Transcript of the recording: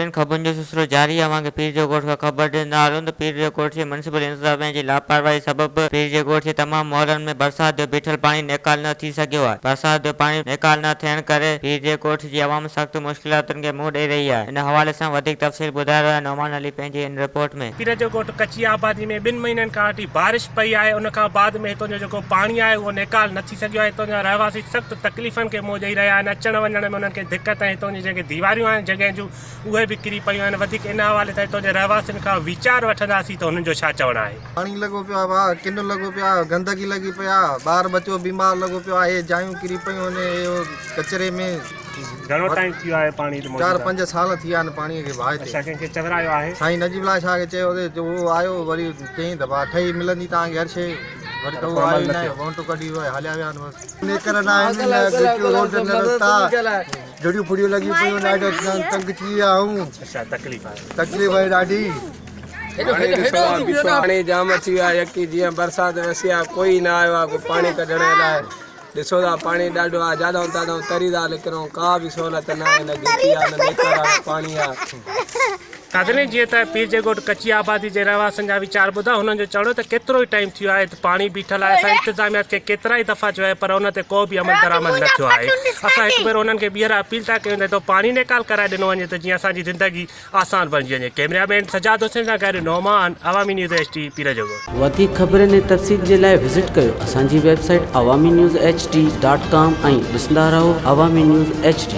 ناظرين خبرن جو سلسلو جاري آهي اوهان کي پير جو ڳوٺ کان خبر ڏيندا هلون ته پير جو ڳوٺ جي ميونسپل انتظاميا جي لاپرواهي سبب پير جي ڳوٺ جي تمام محلن ۾ برسات جو بيٺل پاڻي نيڪال نه ٿي سگهيو آهي برسات جو پاڻي نيڪال نه ٿيڻ ڪري پير جي ڳوٺ جي عوام سخت مشڪلاتن کي منهن ڏئي رهي آهي ان حوالي سان وڌيڪ تفصيل ٻڌائي رهيو آهي نعمان علي پنهنجي هن رپورٽ ۾. پير جو ڳوٺ ڪچي آبادي ۾ ٻن مهينن کان وٺي بارش پئي آهي ان کان بعد ۾ هتان جو جيڪو پاڻي آهي اهو نيڪال نه ٿي سگهيو آهي هتان جا رهواسي سخت تڪليفن کي منهن ڏئي رهيا آهن اچڻ وڃڻ ۾ انهن کي دقت ۽ هتان جون جيڪي ديواريون آهن جڳهين جون اهي به ڪري پيون آهن وڌيڪ ان حوالي سان هتان جي رهواسين کان ويچار وٺنداسين ته هنن جو ڇا چوڻ آهي. پاڻي لڳو پيو آهي ڀاء ڪن لڳو پيو آهي گندگي لڳي پئي آهي ٻار ٻچو بيمار لڳو پيو آهي جايون ڪري پيون آهن اهو ڪچري ۾. گهڻو ٽائيم ٿي ويو آهي پاڻي هتي موجود 4 5 سال ٿي ويا آهن پاڻي کي ڀاء هتي. اڇا ڪنهن کي چورايو آهي. سائين نجيب الله شاهه کي چيو هو اهو آيو وري چيائين ته ڀاء ٺهي ملندي توهان کي هر شيء وري ته اهو آيو ئي ناهي وونٽ ڪڍي ويو هليا ويا آهن بس. نيڪر نه آهن نه گهٽيون روڊ نه رستا جهڙيون ڦڙيون لڳيون پيون ڏاڍو تنگ ٿي ويا آهيون. اڇا تڪليف آهي. تڪليف آهي ڏاڍي. پاڻي ڏسو آ بيٺو آ پاڻي جام اچي ويو آ يڪي جيئن برسات وسي آ ڪوئي نه آيو آ ڪو پاڻي ڪڍڻ لاء ڏسو ٿا پاڻي ڏاڍو آ جاڏائون تاڏائون تري ٿا نڪرون ڪا به سهولت نه آهي نه گهٽي آ نه نيڪر آ نه پاڻي آ. ناظرين جيئن ته پير جي ڳوٺ ڪچي آبادي جي رهواسين جا ويچار ٻڌا هنن جو چوڻ هو ته ڪيترو ئي ٽائيم ٿي ويو آهي ته پاڻي بيٺل آهي اسان انتظاميا کي ڪيترائي دفعا چيو آهي پر ان تي ڪو به عمل درآمد نه ٿيو آهي اسان هڪ ڀيرو انهن کي ٻيهر اپيل ٿا ڪيون ته هتو پاڻي نيڪال ڪرائي ڏنو وڃي ته جيئن اسان جي زندگي آسان بڻجي وڃي ڪئميرا مين سجاد حسين سان گڏ نعمان عوامي نيوز ايڇ ڊي پير جو ڳوٺ. وڌيڪ خبرن ۽ تفصيل جي لاء وزٽ ڪيو اسان جي website Awami news H D dot com ۽ ڏسندا رهو عوامي نيوز ايڇ ڊي.